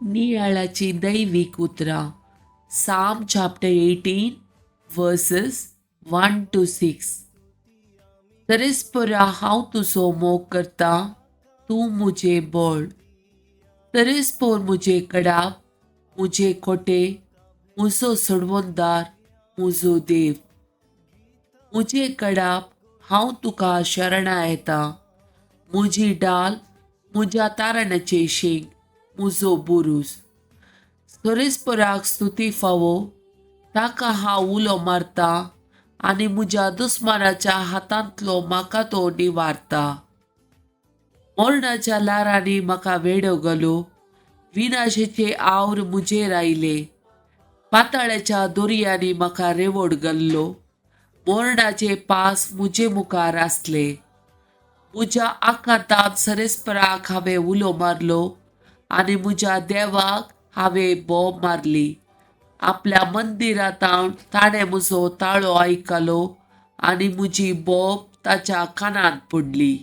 नियाळाची दैवीक उतरां, Psalm chapter 18 verses 1 to 6. तरेस्परा, हांव तुजो मोग करता, तूं मुजे बळ. तरेस्पोर मुजे कडाप, मुजे कोटे, मुजो सोडवणदार, मुजो देव. मुजे कडाप, हांव तुका शरणा येता. मुजी डाल, मुज्या तारणाचे शींग, मुजो बुरूज. सरेस्पराक स्तुती फावो. ताका हांव उलो मारता आनी म्हज्या दुस्मानाच्या हातांतलो म्हाका तो निवारता. मरणाच्या ल्हारांनी म्हाका वेडो घालो, विनाशेचे आवर म्हजेर आयले. पाताळ्याच्या दोरयांनी म्हाका रेवड घाल्लो, मरणाचे पास म्हजे मुखार आसले. म्हज्या आकांतांत सरेस्पराक हांवें उलो मारलो आनी म्हज्या देवाक हांवें बोब मारली. आपल्या मंदिरांत ताणें म्हजो ताळो आयकलो आनी म्हजी बोब ताच्या कानांत पडली.